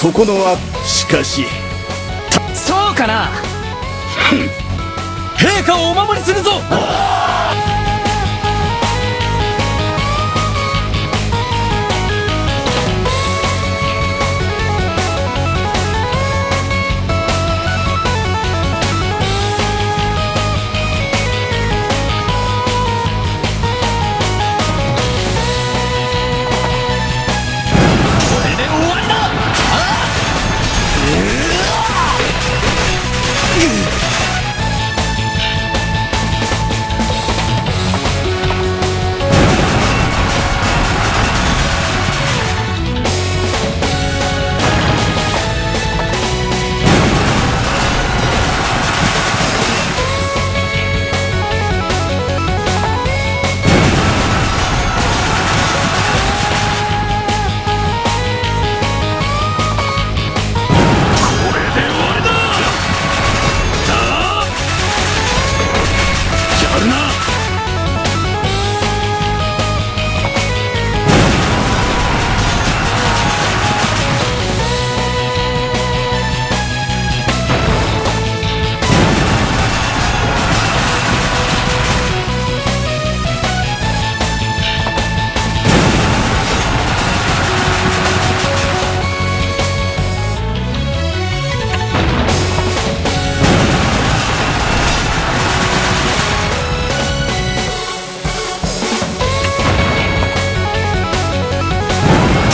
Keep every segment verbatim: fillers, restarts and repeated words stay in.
そこのあ、しかし、そうかな。ふん。陛下をお守りするぞ。 これで終わりだ！ああ！これで終わりだ！だあ！やるな！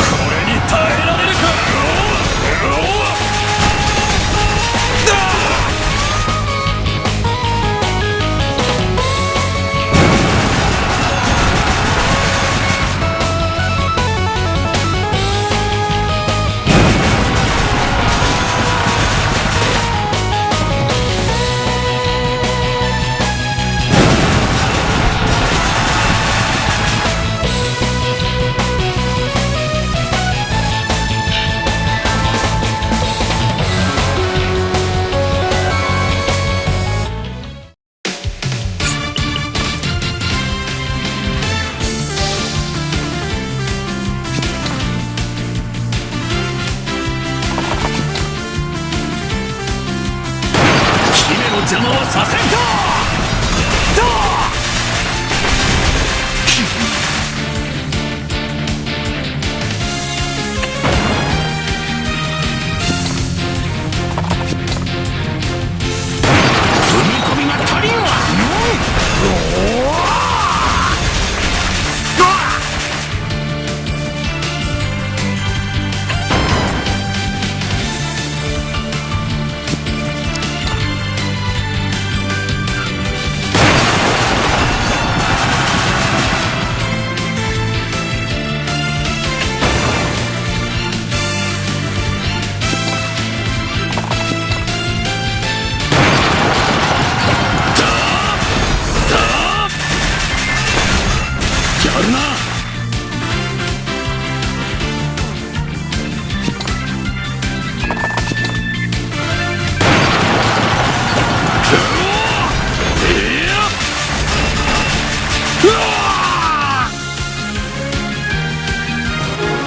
これに耐えられるか！姫の邪魔はさせんか！踏み込みが足りんわ！やるな！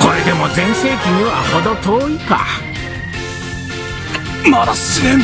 これでも全盛期にはほど遠いか。 まだ死ねん。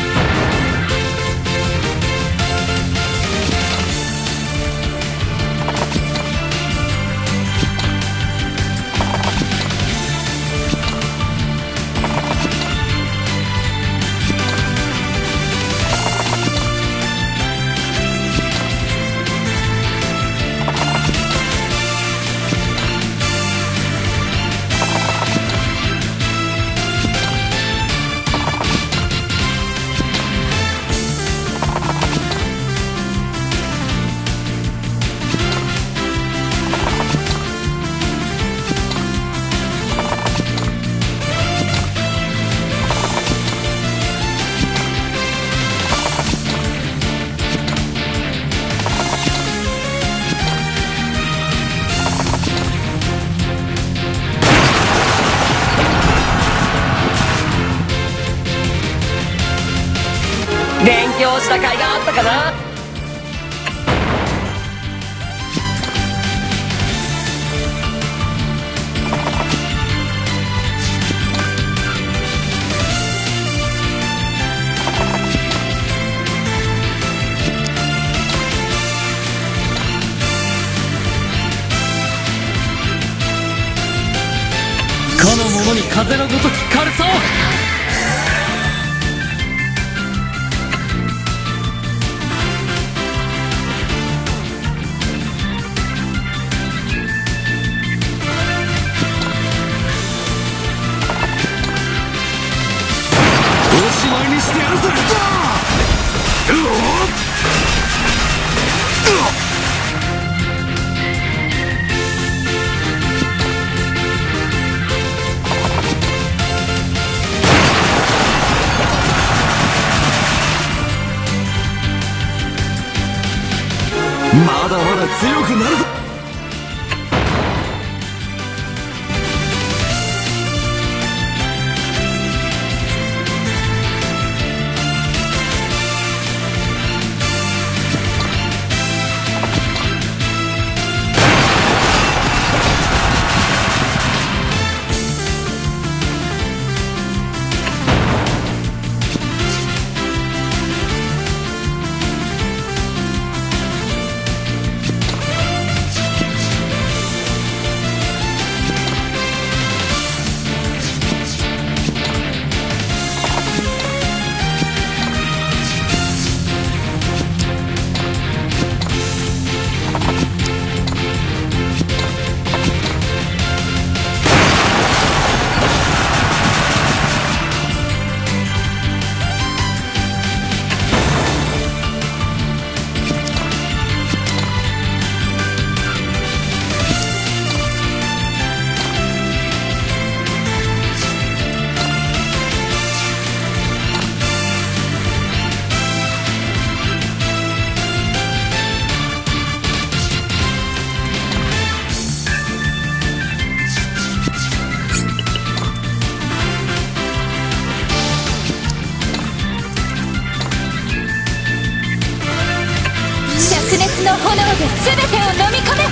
勉強した甲斐があったかな。他の者に風のごとき軽さを。おしまいにしてやるぜ。うおっ。まだまだ強くなるぞ。灼熱の炎で全てを飲み込め。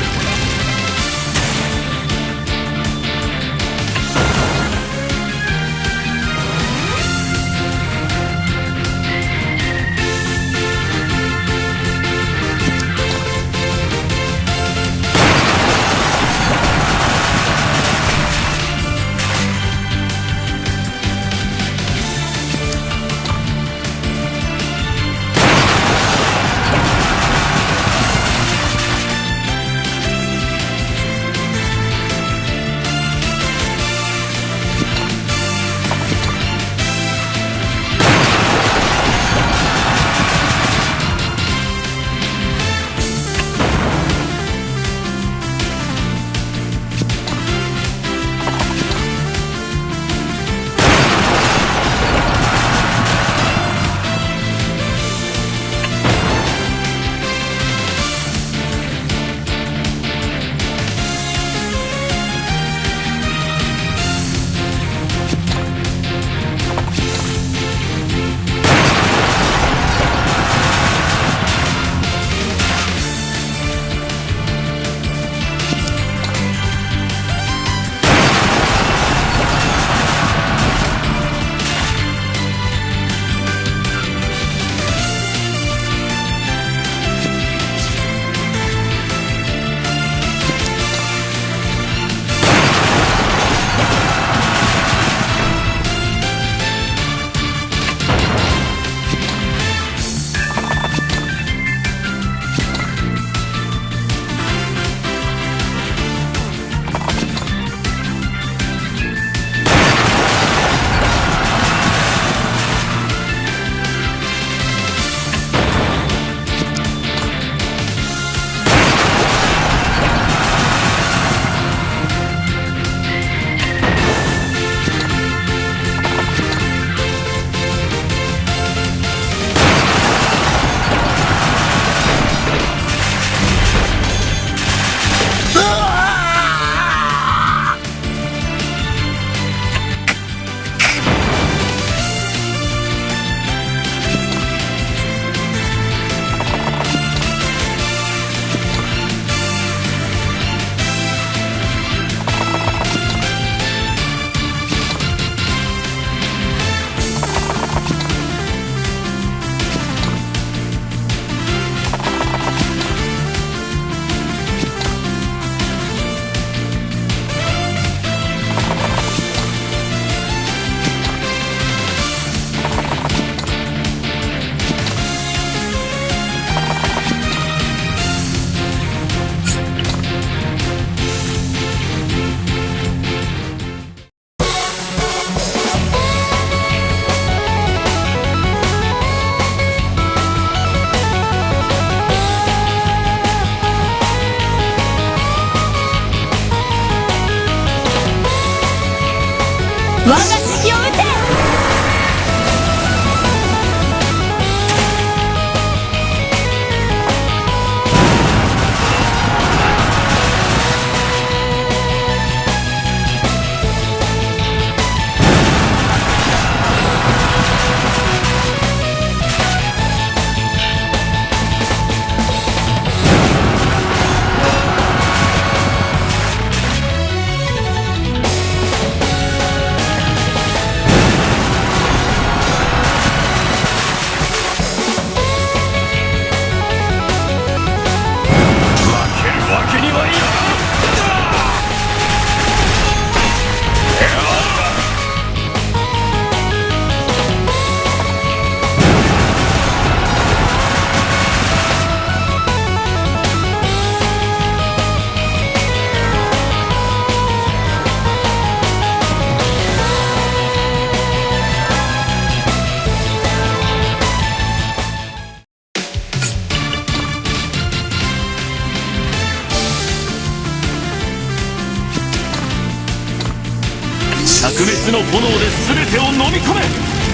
滅の炎で全てを飲み込め。